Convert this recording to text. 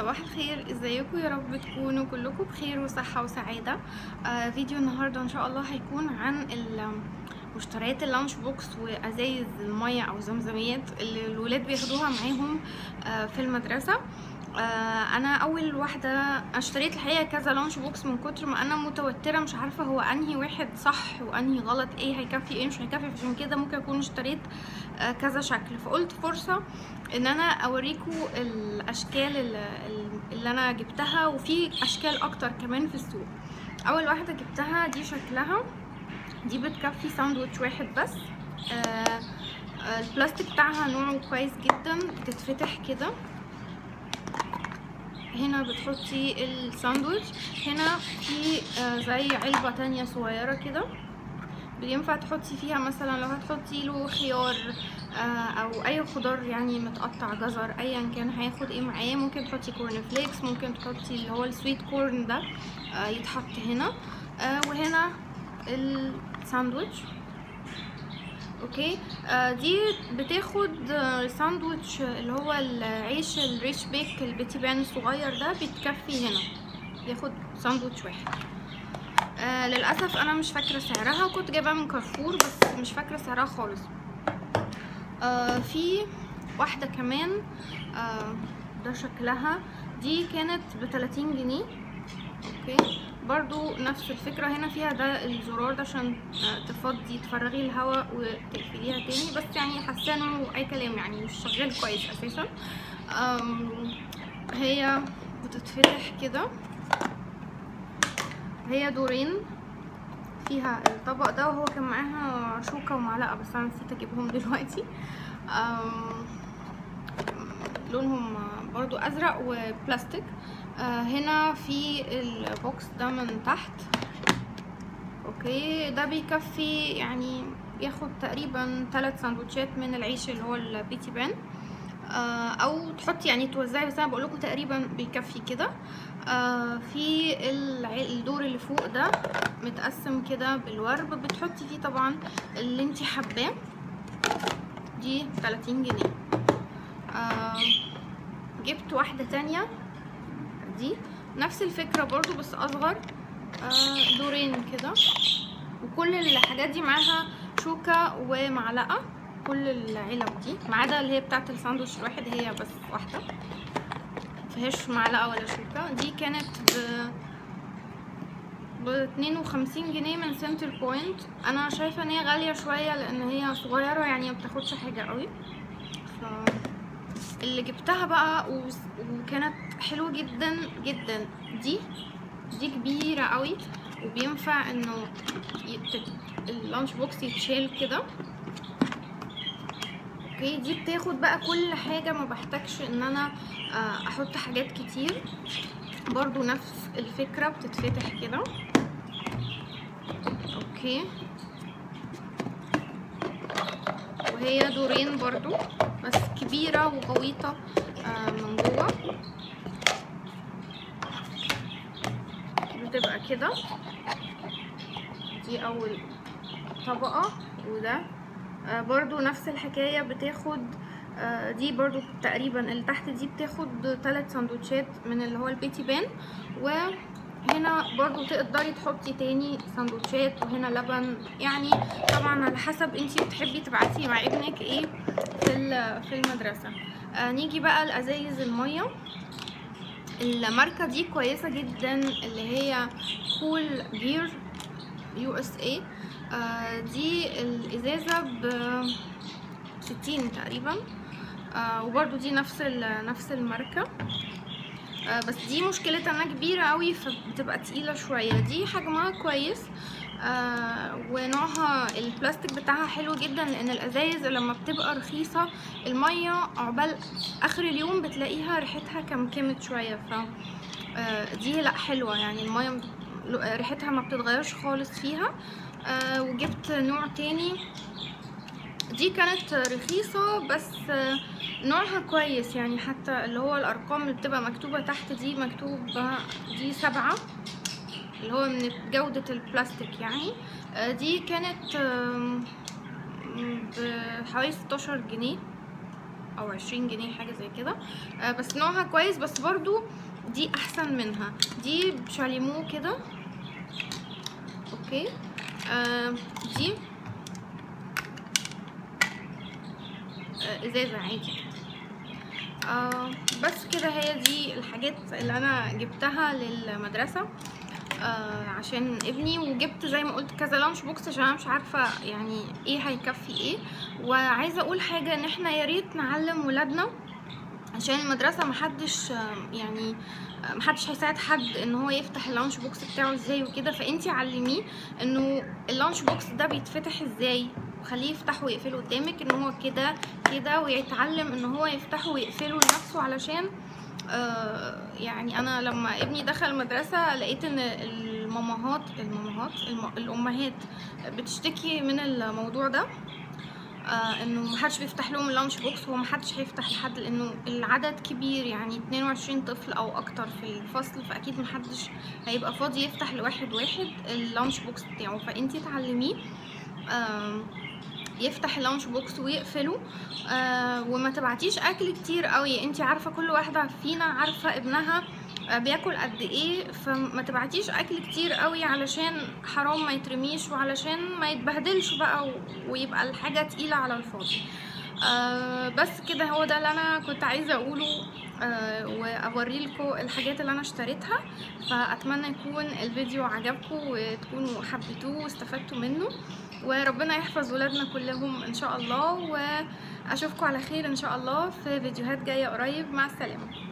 صباح الخير، ازيكم؟ يا رب تكونوا كلكم بخير وصحة وسعادة. فيديو النهاردة ان شاء الله هيكون عن مشتريات ال lunch box وازايز المية او زمزميات اللي الولاد بياخدوها معاهم في المدرسة. انا اول واحدة اشتريت الحقيقة كذا lunch box من كتر ما انا متوترة، مش عارفة هو انهي واحد صح وانهي غلط، ايه هيكفي ايه مش هيكفي، عشان كده ممكن اكون اشتريت كذا شكل. فقلت فرصة ان انا اوريكم الاشكال اللي انا جبتها، وفي اشكال اكتر كمان في السوق. اول واحدة جبتها دي شكلها، دي بتكفي ساندوتش واحد بس. البلاستيك بتاعها نوعه كويس جدا، بتتفتح كده، هنا بتحطي الساندوتش، هنا في زي علبة تانية صغيرة كده بينفع تحطي فيها مثلا لو هتحطي له خيار او اي خضار يعني متقطع، جزر، ايا كان هياخد ايه معاه. ممكن تحطي corn flakes، ممكن تحطي اللي هو ال sweet corn ده يتحط هنا. وهنا الساندوتش. okay، دي بتاخد ساندوتش اللي هو العيش ال Rich Bake ال petit pain الصغير ده، بتكفي هنا بياخد ساندوتش واحد. للاسف انا مش فاكره سعرها، كنت جايباها من كارفور بس مش فاكره سعرها خالص. في واحدة كمان، ده شكلها، دي كانت ب30 جنيه. okay، برضو نفس الفكرة، هنا فيها ده الزرار ده عشان تفضي تفرغي الهواء وتقفليها تاني، بس يعني حاسه انه اي كلام، يعني مش شغال كويس اساسا. هي بتتفتح كده، هي دورين، فيها الطبق ده، وهو كان معاها شوكة ومعلقة بس انا نسيت اجيبهم دلوقتي. لونهم برضو ازرق وبلاستيك. هنا في ال box ده من تحت. okay، ده بيكفي يعني ياخد تقريبا 3 سندوتشات من العيش اللي هو ال petit pain، او تحطي يعني توزعي، بس انا بقول لكم تقريبا بيكفي كده. في الدور اللي فوق ده متقسم كده بالورب، بتحطي فيه طبعا اللي انتي حباه. دي 30 جنيه. جبت واحدة تانية، دي نفس الفكرة برضو بس اصغر، دورين كده، وكل الحاجات دي معاها شوكة ومعلقة، كل العلب دي ما عدا اللي هي بتاعة الساندوتش الواحد، هي بس واحدة مفيهاش معلقة ولا شوكة. دي كانت ب 52 جنيه من سنتر بوينت. انا شايفة ان هي غالية شوية لان هي صغيرة، يعني ما بتاخدش حاجة قوي. ف اللي جبتها بقى وكانت حلوة جدا جدا، دي كبيرة قوي، وبينفع انه ال lunch box يتشال كده. okay، دي بتاخد بقى كل حاجة، ما بحتاجش ان انا احط حاجات كتير. برضو نفس الفكرة، بتتفتح كده. okay، وهي دورين برضو بس كبيرة وغويطة من جوه، بتبقى كده. دي اول طبقة، وده برضو نفس الحكاية، بتاخد دي برضو تقريبا اللي تحت دي بتاخد 3 سندوتشات من اللي هو ال petit pain، وهنا برضو تقدري تحطي تاني سندوتشات، وهنا لبن، يعني طبعا على حسب انتي بتحبي تبعتي مع ابنك ايه في المدرسة. نيجي بقى لازايز المية. الماركة دي كويسة جدا، اللي هي Cool Gear USA. دي الازازة ب 60 تقريبا، وبرده دي نفس الماركة، بس دي مشكلتها انها كبيرة قوي فبتبقى تقيلة شوية. دي حجمها كويس، ونوعها البلاستيك بتاعها حلو جدا، لان الازايز لما بتبقى رخيصة المية عقبال اخر اليوم بتلاقيها ريحتها كمكمت شوية، ف دي لا حلوة، يعني المية ريحتها ما بتتغيرش خالص فيها. وجبت نوع تاني، دي كانت رخيصة بس نوعها كويس، يعني حتى اللي هو الارقام اللي بتبقى مكتوبة تحت دي مكتوب دي 7، اللي هو من جودة البلاستيك يعني. دي كانت بحوالي 16 جنيه او 20 جنيه حاجة زي كده. بس نوعها كويس، بس برضو دي احسن منها. دي بشاليمو كده. okay دي ازازة عادي. بس كده هي دي الحاجات اللي انا جبتها للمدرسة عشان ابني. وجبت زي ما قلت كذا lunch box عشان انا مش عارفه يعني ايه هيكفي ايه. وعايزه اقول حاجة، ان احنا يا ريت نعلم ولادنا عشان المدرسة محدش يعني محدش هيساعد حد ان هو يفتح ال lunch box بتاعه ازاي وكده، فانتي علمية انه ال lunch box ده بيتفتح ازاي، وخليه يفتحه ويقفله قدامك، ان هو كده كده، ويتعلم ان هو يفتحه ويقفله لنفسه. علشان يعني انا لما ابني دخل المدرسة لقيت ان المامهات الامهات بتشتكي من الموضوع ده، انه محدش بيفتح لهم ال lunch box، ومحدش هيفتح لحد لانه العدد كبير، يعني 22 طفل او اكتر في الفصل، فاكيد محدش هيبقى فاضي يفتح لواحد واحد ال lunch box بتاعه. فانتي تعلميه يفتح ال lunch box ويقفله، وما تبعتيش اكل كتير قوي. انتي عارفه كل واحدة فينا عارفه ابنها بياكل قد ايه، فما تبعتيش اكل كتير قوي علشان حرام ما يترميش، وعلشان ما يتبهدلش بقى ويبقى الحاجة تقيلة على الفاضي. بس كده هو ده اللي انا كنت عايزه اقوله، واوري لكم الحاجات اللي انا اشتريتها. فاتمنى يكون الفيديو عجبكم وتكونوا حبيتوه واستفدتوا منه، وربنا يحفظ ولادنا كلهم ان شاء الله، واشوفكم على خير ان شاء الله في فيديوهات جاية قريب. مع السلامة.